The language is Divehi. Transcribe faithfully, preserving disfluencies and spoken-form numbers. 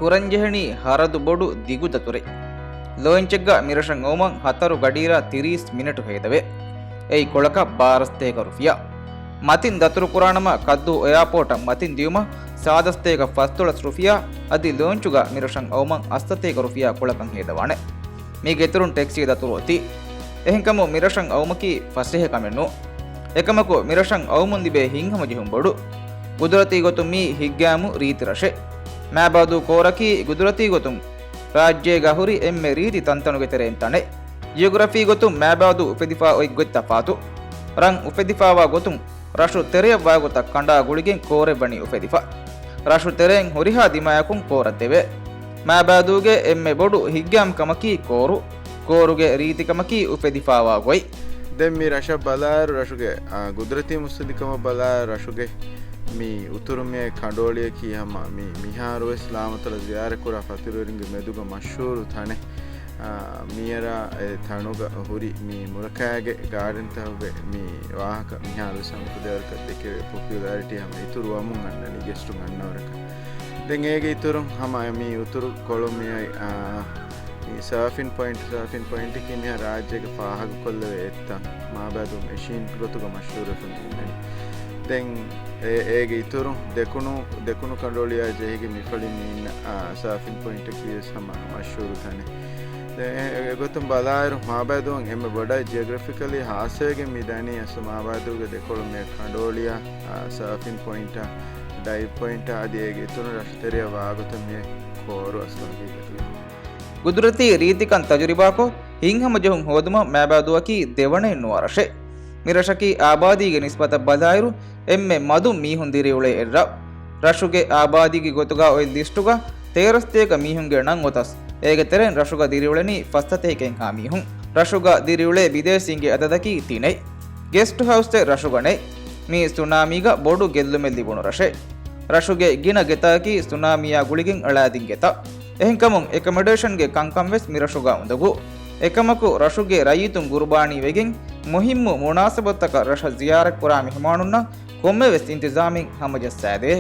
ކުރަންޖެހެނީ ހަރަދު ބޮޑު ދިގު ދަތުރެއް. ލޯންޗެއްގަ މިރަށަށް އައުމަށް ހަތަރު ގަޑިއިރާ ތިރީސް މިނެޓު ހޭދަވޭ. އެއީ ކޮޅަކަށް ބާރަސްތޭކަ ރުފިޔާ. މަތިން ދަތުރުކުރާނަމަ ކައްދޫ އެއާޕޯޓަށް މަތިން ދިޔުމަށް ސާދަސްތޭކަ ފަސްދޮޅަސް ރުފިޔާ، އަދި ލޯންޗުގަ މިރަށަށް އައުމަށް އަސްތަތޭކަ ރުފިޔާ ކޮޅަކަށް ހޭދަވާނެ. މީގެ އިތުރުން ޓެކްސީ ދަތުރު އޮތީ. އެހެންކަމުން މިރަށަށް އައުމަކީ ފަސޭހަ ކަމެއް ނޫން. އެކަމަކު މިރަށަށް އައުމުން ލިބޭ ހިތްހަމަޖެހުން ބޮޑު. ގުދުރަތީ ގޮތުން މީ ހިތްގައިމު ރީތި ރަށެއް. މާބައިދޫ ކޯރަކީ ގުދުރަތީ ގޮތުން ރާއްޖޭގަ ހުރި އެންމެ ރީތި ތަންތަނުގެ ތެރެއިން ތަނެއް. ޖިއޮގްރަފީ ގޮތުން މާބައިދޫ އުފެދިފާ އޮތް ގޮތް ތަފާތު. ރަށް އުފެދިފާވާ ގޮތުން ރަށު ތެރެއަށް ވާގޮތަށް ކަނޑާ ގުޅިގެން ކޯރެއް ވަނީ އުފެދިފަ. ރަށު ތެރެއިން ހުރިހާ ދިމާޔަކުން ކޯރަށް ދެވޭ. މާބައިދޫގެ އެންމެ ބޮޑު ހިތްގައިމު ކަމަކީ ކޯރު. ކޯރުގެ ރީތިކަމަކީ އުފެދިފާވާ ގޮތް. ދެން މި ރަށަށް ބަލާއިރު ރަށުގެ، އާ، ގުދުރަތީ މުއްސަނދިކަމަށް ބަލާއިރު ރަށުގެ މި އުތުރު މިއައި ކަނޑުއޮޅިއަކީ ހަމަ މި މިހާރުވެސް ލާމަތޮޅަށް ޒިޔާރަތްކުރާ ފަތިރުވެރިންގެ މެދުގަ މަޝްހޫރު ތަނެއް. އާ، މިޔަރާ އެ ތަނުގަ ހުރި މި މުރަކާގެ ގާޑިންތަކުގެ މި ވާހަކަ މިހާރުވެސް ހަމަ ކުދޭވަރަކަށް ދެކެވޭ. ޕޮޕިއުލާރިޓީ ހަމަ އިތުރު ވަމުން އަންނަނީ ގެސްޓުން އަންނަވަރަކަށް. ދެން އޭގެ އިތުރުން ހަމަ މި އުތުރު ކޮޅު މިއައި، އާ، މި ސާފިން ޕޮއިންޓް، ސާފިން ޕޮއިންޓަކީ މިހާ ރާއްޖޭގެ ފާހަގަކޮށްލެވޭ އެއްތަން. މާބައިދޫ މެޝިން ގޮތުގަ މަޝްހޫރުވެފަ މި އިންނަނީ. ދެން އޭ، އޭގެ އިތުރުން ދެކުނު، ދެކުނު ކަނޑުއޮޅިއާ ޖެހިގެން މި ފަޅިން މި އިންނަ، އާ، ސާފިން ޕޮއިންޓަކީ ވެސް ހަމަ މަޝްހޫރު ތަނެއް. ދެން އެ، އެގޮތުން ބަލާއިރު މާބައިދޫއަށް އެންމެ ބޮޑަށް ޖިއޮގްރަފިކަލީ ހާއްސަވެގެން މި ދަނީ އަސްލު މާބައިދޫގެ ދެކޮޅު މިއައި ކަނޑުއޮޅިއާ، އާ، ސާފިން ޕޮއިންޓާ، ޑައިވް ޕޮއިންޓާ އަދި އޭގެ އިތުރުން ރަށުތެރެއަށް ވާގޮތަށް މިއައި ކޯރު އަސްލު ހަގީގަތުގަ. ގުދުރަތީ ރީތިކަން ތަޖުރިބާކޮށް، ހިތްހަމަޖެހުން ހޯދުމަށް މާބައިދޫއަކީ ދެވަނައެއް ނުވާ ރަށެއް. މި ރަށަކީ އާބާދީގެ ނިސްބަތަށް ބަލާއިރު، އެންމެ މަދުން މީހުން ދިރިއުޅޭ އެއްރަށް. ރަށުގެ އާބާދީގެ ގޮތުގަ އޮތް ލިސްޓުގަ ތޭރަސްތޭކަ މީހުންގެ ނަން އޮތަސް، އޭގެ ތެރެއިން ރަށުގަ ދިރިއުޅެނީ ފަސްސަތޭކައެއްހާ މީހުން. ރަށުގަ ދިރިއުޅޭ ބިދޭސީންގެ އަދަދަކީ ތިނެއް. ގެސްޓް ހައުސްއެއް ރަށުގަ ނެތް. މީ ސުނާމީގަ ބޮޑު ގެއްލުމެއް ލިބުނު ރަށެއް. ރަށުގެ ގިނަ ގެތަކަކީ ސުނާމީއާ ގުޅިގެން އަޅާދިން ގެތައް. އެހެންކަމުން އެކަމޮޑޭޝަންގެ ކަންކަން ވެސް މިރަށުގަ އުނދަގޫ. އެކަމަކު، ރަށުގެ ރައްޔިތުން ގުރުބާނީ ވެގެން، މުހިއްމު މުނާސަބަތުތަކަށް ރަށަށް ޒިޔާރަތްކުރާ މެހުމާނުންނަށް ކޮންމެވެސް އިންތިޒާމެއް ހަމަޖައްސާދޭ.